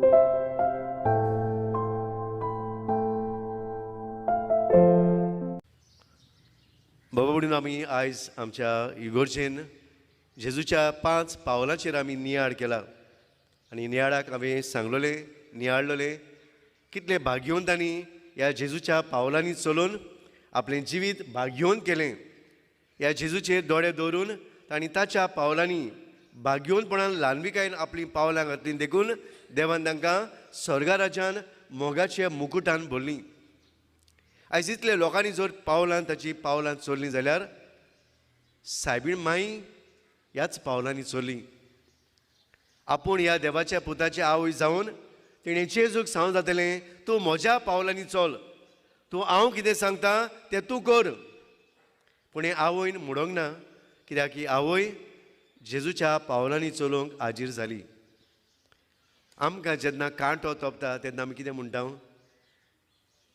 बाबा म्हणून आमी आयज आमच्या इगोर्जेन जेजूच्या 5 पावलांचेर आमी नियाळ केला आनी नियाळाक हांवें सांगलोलें, नियाळलोलें कितले भाग्यवंत तांणी ह्या जेजूच्या पावलांनी चलून आपलें जिवीत भाग्यवंत केलें. ह्या जेजूचेर दोळे दवरून तांणी ताच्या पावलांनी भाग्यवंतपणान ल्हानविकायेन आपलीं पावलां घातलीं, देखून देवान तांकां स्वर्गा राज्यान मोगाच्या मुकुटान भरलीं. आयज इतले लोकांनी जर पावलां ताची पावलां चोरलीं जाल्यार सायबीण माई ह्याच पावलांनी चोरली. आपूण ह्या देवाच्या पुताची आवय जावन तिणें जेजूक सांगूंक जातलें, तूं म्हज्या पावलांनी चल, तूं हांव कितें सांगता तें तूं कर. पूण हें आवयन म्हणूंक ना, कित्याक की आवय जेजूच्या पावलांनी चलोवंक हाजीर जाली. आमकां जेन्ना कांटो तोपता तेन्ना आमी कितें म्हणटा?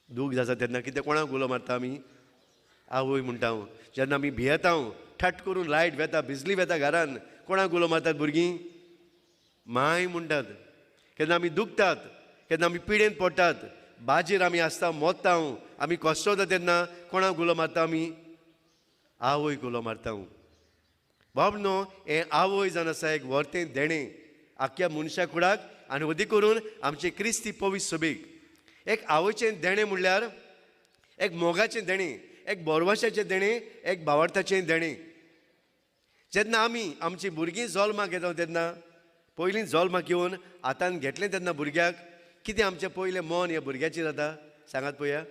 दूख जाता तेन्ना कितें कोणाक उलो मारता आमी? आवय म्हणटा. जेन्ना आमी भियेता, ठाट करून लायट वेता, बिजली वेता घरान, कोणाक उलो मारतात भुरगीं? माय म्हणटात. केन्ना आमी दुखतात, केन्ना आमी पिडेन पडटात, बाजेर आमी आसता, मोत्ता, आमी कश्टवता तेन्ना कोणाक उलो मारता आमी? आवयक उलो मारता. बाब न्हू, हें आवय जावन आसा एक व्हरतें देणें आख्ख्या मनशा कुडाक आनी अदीक करून आमचे क्रिस्ती पवित्र सभेक. एक आवयचें देणें म्हणल्यार एक मोगाचें देणें, एक बोरवाशाचें देणें, एक भावार्थाचें देणें. जेन्ना आमी आमची भुरगीं जल्माक येता तेन्ना पयलीं जल्माक येवन हातान घेतलें तेन्ना भुरग्याक कितें आमचें पयलें मन ह्या भुरग्याचेर जाता सांगात पळया?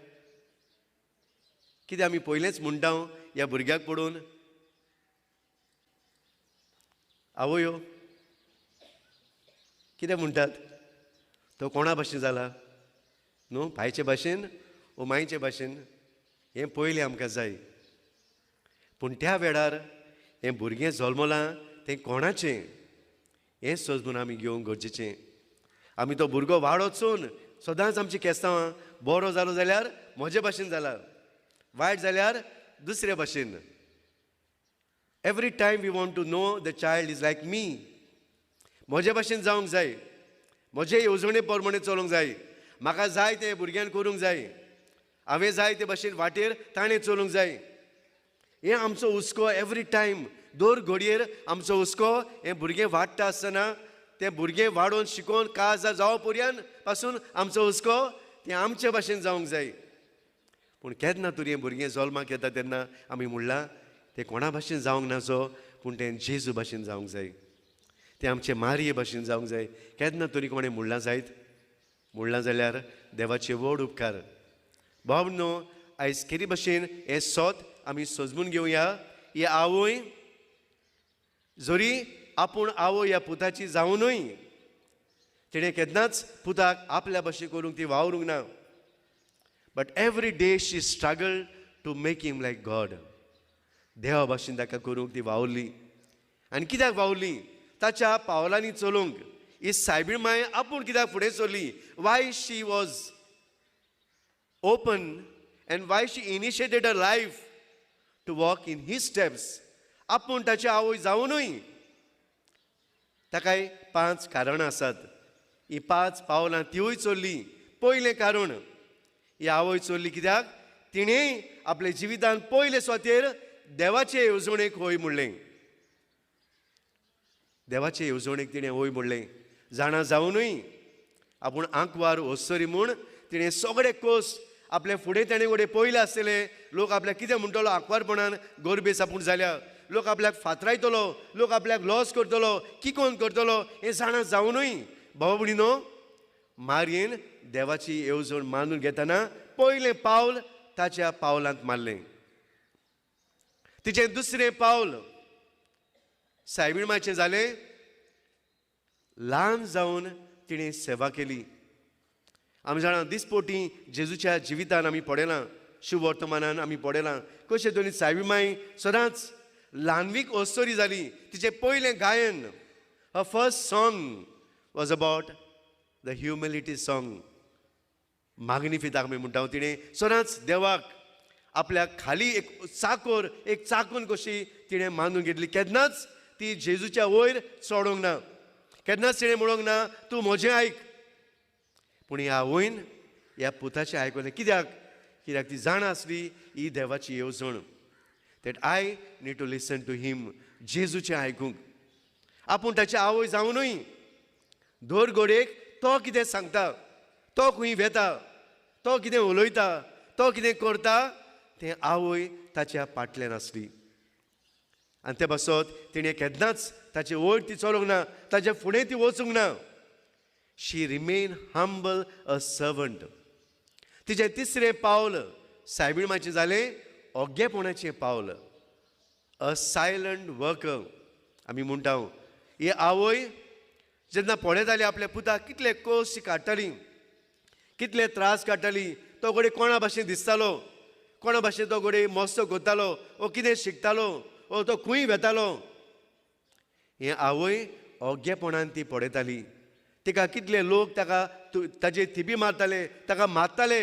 कितें आमी पयलेंच म्हणटा ह्या भुरग्याक पडून? आवयो कितें म्हणटात? तो कोणा भाशेन जाला न्हू, भायचे भाशेन ओ मायचे भाशेन? हें पयलें आमकां जाय. पूण त्या वेळार हें भुरगें जल्मलां तें कोणाचें हें सजून आमी घेवंक गरजेचें. आमी तो भुरगो वाडोचून सदांच आमची केस्तांवां बरो जालो जाल्यार म्हजे भाशेन जाला, वायट जाल्यार दुसरे भाशेन. Every time we want to know the child is like me. म्हजे भाशेन जावंक जाय, म्हजे येवजणे प्रमाणे चलोवंक जाय, म्हाका जाय तें भुरग्यान करूंक जाय, हांवें जाय ते भाशेन वाटेर ताणें चलूंक जाय. हें आमचो हुस्को एवरी टायम, दर घडयेर आमचो हुस्को. हें भुरगें वाडटा आसतना तें भुरगें वाडोवन शिकोवन काजार जावं पर्यंत पासून आमचो हुस्को तें आमचे भाशेन जावंक जाय. पूण केन्ना तरी हें भुरगें जल्माक येता तेन्ना आमी म्हणलां तें कोणा भाशेन जावंक नासो, पूण तें जेजू भाशेन जावंक जाय, तें आमचे मारये भाशेन जावंक जाय. केन्ना तरी कोणें म्हणलां जायत? म्हणलां जाल्यार देवाचे व्हड उपकार. बाब न्हू, आयज केरी भाशेन हें सोत आमी सजमून घेवया. ही आवय जरी आपूण आवय ह्या पुताची जावनूय तिणें केन्नाच पुताक आपल्या भाशेन करूंक ती वावरूंक ना. But every day she struggle to make him like God. देवा भाशेन ताका करूंक ती वावरली. आनी कित्याक वावरली? ताच्या पावलांनी चलोवंक. ही सायबीण माय आपूण कित्याक फुडें सरली? Why she was open and why she initiated her life to walk in his steps. आपूण ताची आवय जावनूय ताकाय 5 कारणां आसात. ही 5 पावलां तिवूय चल्ली. पयलें कारण, ही आवय चल्ली कित्याक? तिणें आपल्या जिवितान पयले सुवातेर देवाचे येवजणेक होय म्हणलें. देवाचे येवजणेक तिणें होय म्हणलें. जाणा जावनूय आपूण आंकवार ओसरी म्हूण तिणें सगळे कोस आपले फुडें ताणें वडे पयले आसतले. लोक आपल्याक कितें म्हणटलो, आंकवारपणान गोरबेस आपूण जाल्या, लोक आपल्याक फातरायतलो, लोक आपल्याक लॉस करतलो, किकोन करतलो, हें जाणा जावनूय बाबा भयणीनो मारयेन देवाची येवजण मानून घेतना पयलें पावल ताच्या पावलांत मारलें. तिचें दुसरें पावल सायबीण मायचें जालें, ल्हान जावन तिणें सेवा केली. आमी जाणा दिसपोटी जेजूच्या जिवितान आमी पळयलां, शुभवर्तमानान आमी पळयलां कशें तरेन सायबीण माय सदांच ल्हानवीक अस्तोरी जाली. तिचें पयलें गायन, her first song was about the humility song, माग्निफिताक आमी म्हणटा. तिणें सदांच देवाक आपल्या खाली एक चाकोर, एक चाकून कशी तिणें मानून घेतली. केन्नाच ती जेजूच्या वयर चडोंक ना, केन्नाच तिणें म्हणूंक ना तूं म्हजें आयक. पूण ह्या आवयन ह्या पुताचें आयकलें. कित्याक? कित्याक ती जाणा आसली ही देवाची येवजण, that I need to listen to him. जेजूचें आयकूंक आपूण ताची आवय जावनूय दर घडयेक तो कितें सांगता, तो खंय वेता, तो कितें उलयता, तो कितें करता तें आवय ताच्या फाटल्यान आसली. आनी ते पासत तिणें केन्नाच ताचे वयर ती चलोवंक ना, ताच्या फुडें ती वचूंक ना. She remain humble a servant. तिचें तिसरें पावल सायबीण मातशें जालें ओगेपणाचें पावल, अ सायलंट वर्कर आमी म्हणटा. ही आवय जेन्ना पळयताली आपल्या पुताक कितले कश्ट काडटाली, कितले त्रास काडटाली, तो घडये कोणा भाशेन दिसतालो, कोणा भाशेन तो घडये मस्तो करतालो, ओ कितें शिकतालो, ओ तो खंय वेतालो, हें आवय ओगेपणान ती पळयताली. तिका कितले लोक ताका ताजे थिबी मारताले, ताका मारताले,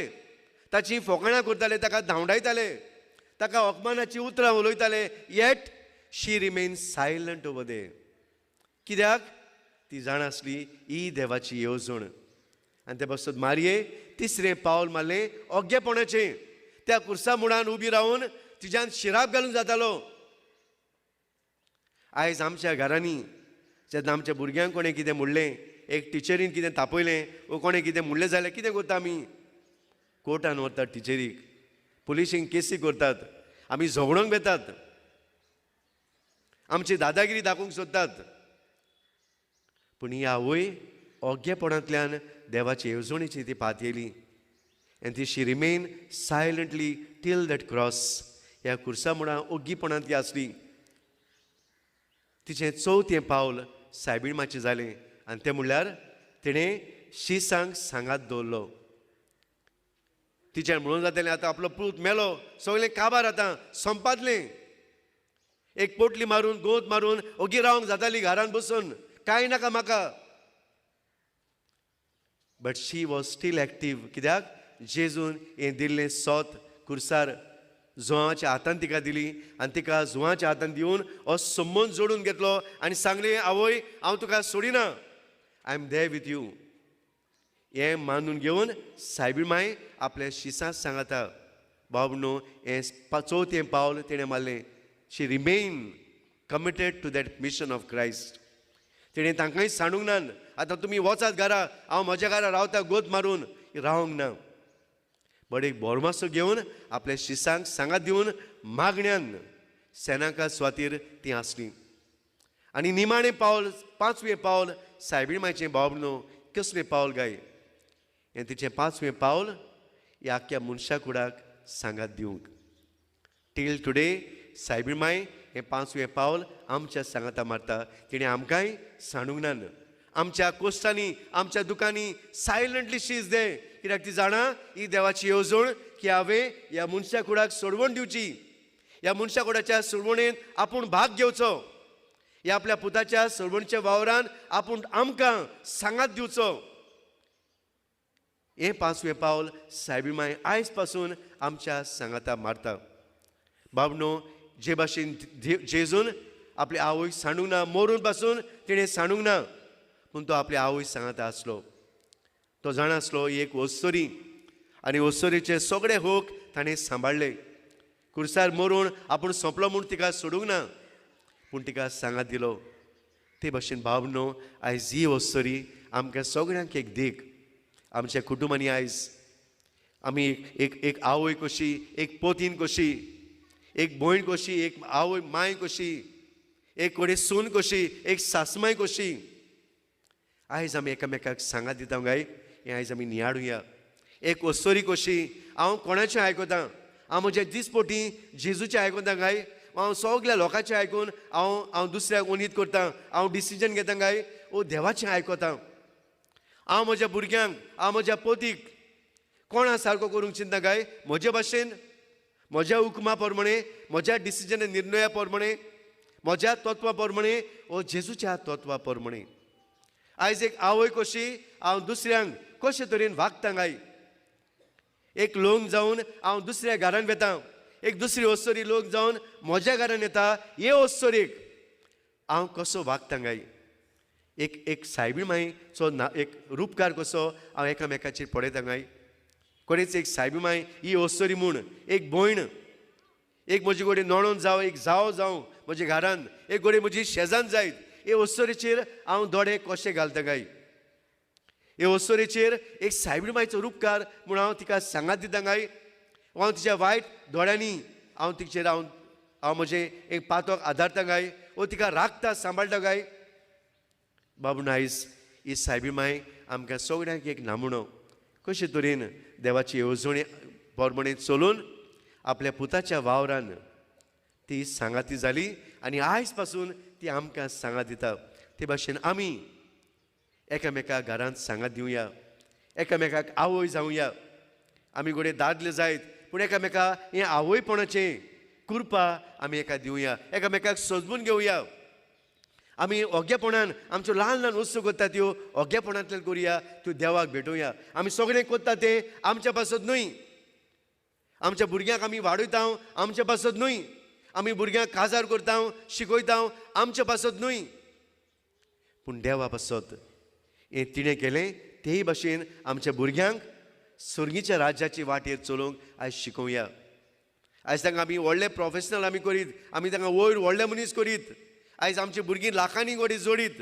ताची फोकाणां करताले, ताका धांवडायताले, ताका अपमानाची उतरां उलयताले. Yet she remain silent over there. कित्याक? ती जाणा आसली ही देवाची येवजण. आनी ते पासत मारये तिसरें पावल मारलें ओगेपणाचें. त्या कुर्सा मुळान उबी रावन तिज्यान शिराप घालूंक जातालो. आयज आमच्या घरांनी जेन्ना आमच्या भुरग्यांक कोणें कितें म्हणलें, एक टिचरीन कितें तापयलें वो कोणें कितें म्हणलें जाल्यार कितें करता आमी? कोर्टान व्हरतात टिचरीक, पुलिशींक केसी करतात, आमी झगडोंक वेतात, आमची दादागिरी दाखोवंक सोदतात. पूण ही आवय ओगेपणांतल्यान देवाचे येवजणेची ती पातयेली. आनी ती she remain silently till that cross. ह्या कुर्सा मुळां ओगीपणांत ती आसली. तिचें चवथें पावल सायबीण मातशें जालें आनी तें म्हणल्यार तिणें शिसांक सांगात दवरलो. तिचें म्हणून जातालें आतां आपलो पूत मेलो, सगळें काबार आतां संपादलें, एक पोटली मारून गोत मारून ओगी रावंक जाताली घरान बसून, कांय नाका म्हाका. But she was still active. कित्याक? जेजून हें दिल्लें सोत कुर्सार जुवाच्या हातान तिका दिली आनी तिका जुवाच्या हातान दिवन हो संबंद जोडून घेतलो आनी सांगलें, आवय हांव तुका सोडिना, I am there with you. हें मानून घेवन सायबीण माय आपल्या शिसां सांगाता. बाब न्हू, हें चवथें पावल तिणें मारलें. She remain committed to that mission of Christ. तिणें तांकांय सांडूंक ना, आतां तुमी वचात घरा, हांव म्हज्या घरा रावता गोत मारून रावंक ना. बट एक बोरमासो घेवन आपल्या शिसांक सांगात दिवन मागण्यान सेनाका सुवातीर ती आसली. आनी निमाणें पावल, पांचवें पावल सायबीण मायचें बाब न्हू, कसलें पावल गाय? हें तिचें पांचवें पावल ह्या आख्ख्या मनशा कुडाक सांगात दिवंक. टील टुडे सायबीण माय हें पांचवें पावल आमच्या सांगाता मारता. तिणें आमकांय सांडूंक ना. आमच्या कोश्टांनी, आमच्या दुकांनी सायलंटली शीज दे. कित्याक ती जाणा ही देवाची येवजण की हांवें ह्या मनशा कुडाक सोडवण दिवची, ह्या मनशा कुडाच्या सोडवणेन आपूण भाग घेवचो, ह्या आपल्या पुताच्या सोडवणच्या वावरान आपूण आमकां सांगात दिवचो. हें पांचवें पावल सायबी माय आयज पासून आमच्या सांगाता मारता. बाबनो, जे भाशेन जेजून आपली आवय सांडूंक ना, मरून पासून तिणें सांडूंक ना, पूण तो आपली आवय सांगाता आसलो. तो जाणा आसलो ही एक ओस्तोरी आनी ओस्तोरीचे सगळे होक ताणें सांबाळ्ळे. कुर्सार मरून आपूण सोंपलो म्हूण तिका सोडूंक ना, पूण तिका सांगात दिलो. ते भाशेन बाबनो, आयज ही ओस्तोरी आमकां सगळ्यांक एक देख. आमच्या कुटुंबांनी आयज आमी एक एक आवय कशी, एक पोतीन कशी, एक भयण कशी, एक आवय माय कशी, एक कडेन सून कशी, एक सासमाय कशी आयज आमी एकामेकाक सांगात दिता गाय. हें आयज आमी नियाळुया. एक ओस्तोरी कशी हांव कोणाचें आयकतां, हांव म्हज्या दिसपोटी जेजूचें आयकतां गाय, हांव सगल्या लोकांचें आयकून हांव हांव दुसऱ्याक उनीत करतां, हांव डिसिजन घेता गाय, ओ देवाचें आयकतां. हांव म्हज्या भुरग्यांक, हांव म्हज्या पोतीक कोणा सारको करूंक चिंता गाय, म्हजे भाशेन, म्हज्या हुकमा प्रमाणे, म्हज्या डिसिजन निर्णया प्रमाणे, म्हज्या तत्वा प्रमाणे, ओ जेजूच्या तत्वा प्रमाणे. आयज एक आवय कशी हांव दुसऱ्यांक कशे तरेन वागता गाय. एक लोक जावन हांव दुसऱ्या घरान वेता, एक दुसरी ओस्तोरी लोक जावन म्हज्या घरान येता, हे ओस्तोरीक हांव कसो वागता गाय. एक एक सायबीण मायचो ना एक रुपकार कसो हांव एकामेकाचेर पळयता काय। कोणेच एक सायबी माय ही अस्तोरी म्हूण एक भयण, एक म्हजे कडेन नणोन जावं, एक जावं जावं म्हज्या घरान, एक घडये म्हजी शेजान जायत, हे अस्तोरेचेर हांव दोळे कशे घालता काय? हे अस्तोरेचेर एक सायबीण मायचो रुपकार म्हूण हांव तिका सांगात दिता काय? हांव तिच्या वायट दोळ्यांनी हांव तिचेर हांव हांव म्हजें एक पातक आदारता काय? वो तिका राखता सांबाळटा काय? बाबू आयज ही सायबी माय आमकां सगळ्यांक एक नामुणो कशे तरेन देवाची येवजणे प्रमाणे चलून आपल्या पुताच्या वावरान ती सांगाती जाली आनी आयज पासून ती आमकां सांगात दिता। ते भाशेन आमी एकामेका घरांत सांगात दिवया, एकामेकाक आवय जावया। आमी घडये दादले जायत पूण एकामेका हें आवयपणाचें कृपा आमी एका दिवया, एकामेकाक सजमून घेवया। आमी ओग्यापणान आमच्यो ल्हान ल्हान वस्तू करता त्यो ओग्यापणांतल्यान करुया, त्यो देवाक भेटोवया। आमी सगळें करता तें आमच्या पासत न्हय, आमच्या भुरग्यांक आमी वाडयता आमच्या पासत न्हय, आमी भुरग्यांक काजार करता शिकयता आमच्या पासत न्हय, पूण देवा पासत। हें तिणें केलें तेय भाशेन आमच्या भुरग्यांक सर्गीच्या राज्याची वाटेर चलोवंक आयज शिकोवया। आयज तांकां आमी व्हडले प्रोफेशनल आमी करीत, आमी तांकां वयर व्हडले मनीस करीत, आयज आमची भुरगीं लाखांनी घडये जोडीत,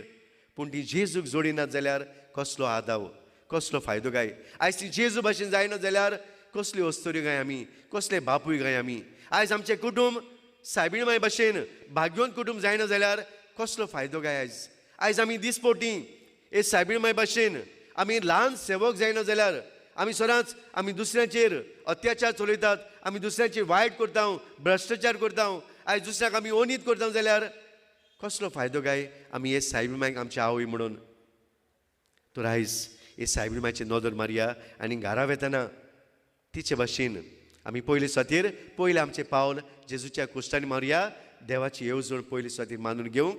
पूण ती जेजूक जोडिनात जाल्यार कसलो आदाव, कसलो फायदो काय? आयज ती जेजू भाशेन जायना जाल्यार कसल्यो अस्तोऱ्यो काय आमी, कसले बापूय काय आमी? आयज आमचें कुटूंब सायबीण माय भाशेन भाग्यवंत कुटूंब जायना जाल्यार कसलो फायदो काय? आयज आयज आमी दिसपोटी हे सायबीण माय भाशेन आमी ल्हान सेवक जायना जाल्यार आमी सदांच आमी दुसऱ्यांचेर अत्याचार चलयतात, आमी दुसऱ्यांचेर वायट करता, भ्रश्टाचार करता, आयज दुसऱ्याक आमी ओनीत करता जाल्यार कसलो फायदो काय आमी हे सायबीण मायक आमची आवय म्हणून? तर आयज हे सायबीण मायची नदर मारया आनी घरा वेतना तिचे भाशेन आमी पयले सुवातेर पयलें आमचें पावल जेजूच्या कुश्टांनी मारुया, देवाची येवजण पयले सुवातेर मानून घेवंक।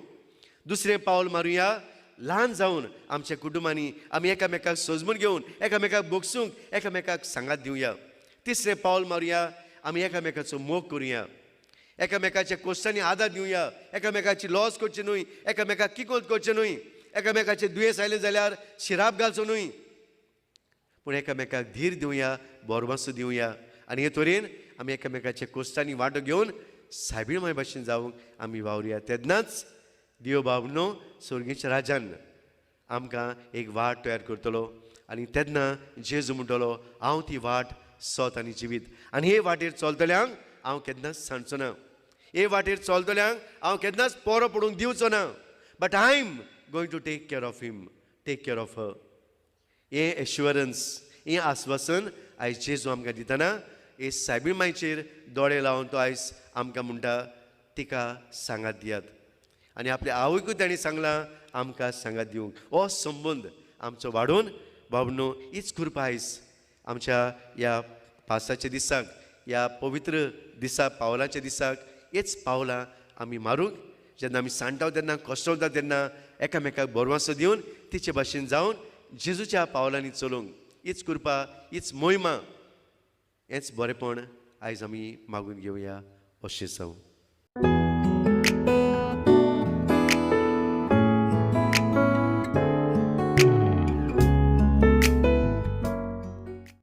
दुसरें पावल मारुया ल्हान जावन आमच्या कुटुंबांनी आमी एकामेकाक सजमून घेवन एकामेकाक बोगसूंक एकामेकाक सांगात दिवया। तिसरें पावल मारुया आमी एकामेकाचो मोग करुया, एकामेकाच्या कोश्टांनी आदार दिवया, एकामेकाची लॉस करची न्हय, एकामेकाक किकोत करचें न्हय, एकामेकाचें दुयेंस आयलें जाल्यार शिराप घालचो न्हय, पूण एकामेकाक धीर दिवया, बोरवासो दिवया। आनी हे तरेन आमी एकामेकाच्या कोश्टांनी वांटो घेवन सायबीण माय भाशेन जावंक आमी वावरुया। तेन्नाच देव बाबनो स्वर्गीच्या राजान आमकां एक वाट तयार करतलो आनी तेन्ना जेजू म्हणटलो हांव ती वाट, सत आनी जिवीत, आनी हे वाटेर चलतल्यांक हांव केन्नाच सांडचो ना, हे वाटेर चलतल्यांक हांव केन्नाच पोरो पडूंक दिवचो ना, but I am going to take care of him, take care of her. हें एश्युरन्स, हें आस्वासन आयज जेजू आमकां दितना हे सायबीण मायचेर दोळे लावन तो आयज आमकां म्हणटा तिका सांगात दियात, आनी आपल्या आवयकूय ताणें सांगलां आमकां सांगात दिवंक। हो संबंद आमचो वाडोवन बाबनो हीच कृपा आयज आमच्या ह्या पासाच्या दिसाक, ह्या पवित्र दिसा, पावलाच्या दिसाक हेच पावलां आमी मारूंक। जेन्ना आमी सांडटाव तेन्ना, कश्टवता तेन्ना एकामेकाक बोरवासो दिवन तिचे भाशेन जावन जेजूच्या पावलांनी चलोवंक हीच कृपा, हीच मोहिमा, हेंच बरेंपण आयज आमी मागून घेवया। अशें जावं।